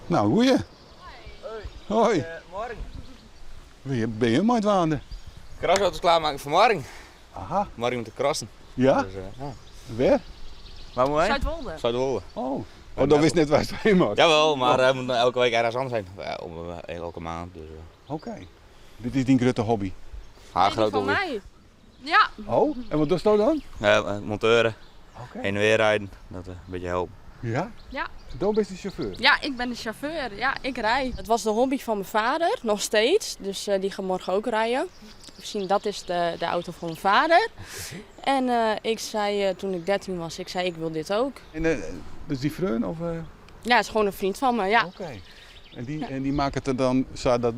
Nou, goeie. Hoi. Morgen. Wêr binne je mei dwaande? Crossauto's klaarmaken voor morgen. Aha. Morgen om te crossen. Ja? Dus, ja. Wêr? Waar moet je? Zuidwolde. Zuidwolde. Oh. Oh, dan wist net waar het heen moat. Jawel, maar we moeten elke week ergens anders heen. Ja, om, elke maand. Dus, Oké. Dit is dyn grutte hobby? Haar Nee, die grote van hobby. mij. Ja. Oh, en wat dochsto dan? Monteuren, Oké. heen en weer rijden. Dat een beetje helpen. Ja? Ja. Dan bist de chauffeur? Ja, ik ben de chauffeur. Ja, ik rij. Het was de hobby van mijn vader, nog steeds. Dus die gaat morgen ook rijden. Misschien dat is de auto van mijn vader. En ik zei toen ik 13 was, ik zei ik wil dit ook. En dus die freon? Of? Ja, het is gewoon een vriend van me, ja. Oké. En die maakt het er dan zo dat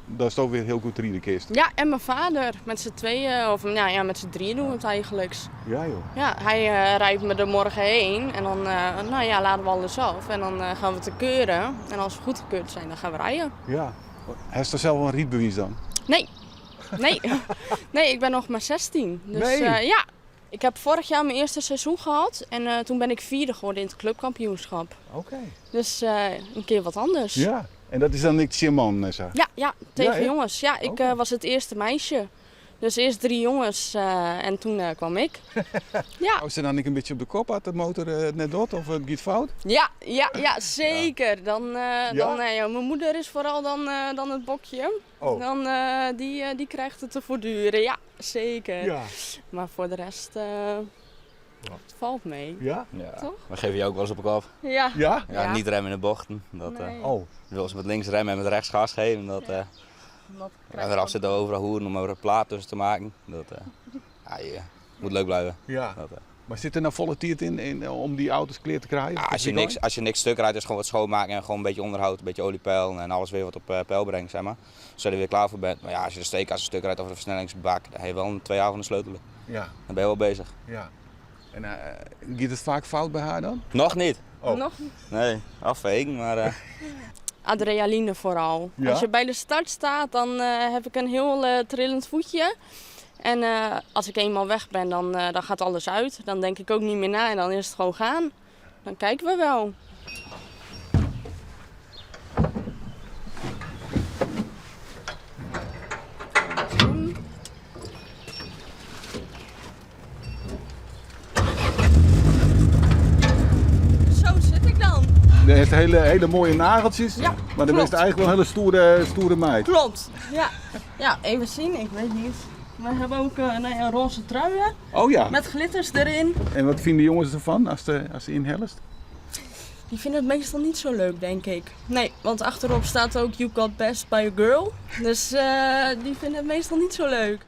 dat is toch weer heel goed rijden kinst? Ja, en mijn vader. Met z'n tweeën, of nou ja, met z'n drieën doen we het eigenlijk. Ja joh. Ja, hij rijdt me er morgen heen en dan laden we alles af en dan gaan we te keuren. En als we goedgekeurd zijn, dan gaan we rijden. Ja. Hij is toch zelf wel een rietbewijs dan? Nee. Nee. Nee, ik ben nog maar 16. Dus, Nee. ja. Ik heb vorig jaar mijn eerste seizoen gehad en toen ben ik 4e geworden in het clubkampioenschap. Oké. Dus een keer wat anders. Ja. En dat is dan niks Simon, Nessa? Ja, ja, tegen Ja, hè? jongens. Ja, ik, Oké. was het eerste meisje. Dus eerst 3 jongens en toen kwam ik. Ja. Hou ze dan niet een beetje op de kop uit de motor het net dot of het gaat fout? Ja, ja, ja, zeker. Dan Ja? ja, mijn moeder is vooral dan het bokje. Oh. Dan die krijgt het te voortduren, ja, zeker. Ja. Maar voor de rest het valt mee. Ja? Ja. Toch? We geven je ook wel eens op de kop. Ja. Ja? Ja, Ja. niet remmen in de bochten. Dat, Nee. Oh. wil ze met links remmen en met rechts gas geven. Dat, Ja. Dat en krijg eraf je zitten overal hoeren om er een plaat tussen te maken. Dat ja, je moet leuk blijven. Ja. Dat. Maar zit er nou volle tijd in om die auto's kleer te krijgen? Ja, Of die kant? als je niks stuk rijdt, is gewoon wat schoonmaken en gewoon een beetje onderhoud, een beetje oliepeil en alles weer wat op peil brengen, zeg maar. Zodat je er weer klaar voor bent. Maar ja, als je de steekkaas een stuk rijdt of de versnellingsbak, dan heb je wel een 2 avonden sleutelen. Ja. Dan ben je wel bezig. Ja. En gaat het vaak fout bij haar dan? Nog niet. Oh. Nog niet. Nee, afweging, maar. Adrenaline vooral. Ja? Als je bij de start staat, dan heb ik een heel trillend voetje. En als ik eenmaal weg ben, dan gaat alles uit. Dan denk ik ook niet meer na en dan is het gewoon gaan. Dan kijken we wel. Zo zit ik dan. Je heeft hele mooie nageltjes, Ja, maar dan klopt. ben je eigenlijk wel een hele stoere meid. Klopt, ja. Ja, even zien, ik weet niet. We hebben ook roze truien Oh ja. met glitters erin. En wat vinden de jongens ervan als ze inhelst? Die vinden het meestal niet zo leuk, denk ik. Nee, want achterop staat ook You got best by a girl. Dus die vinden het meestal niet zo leuk.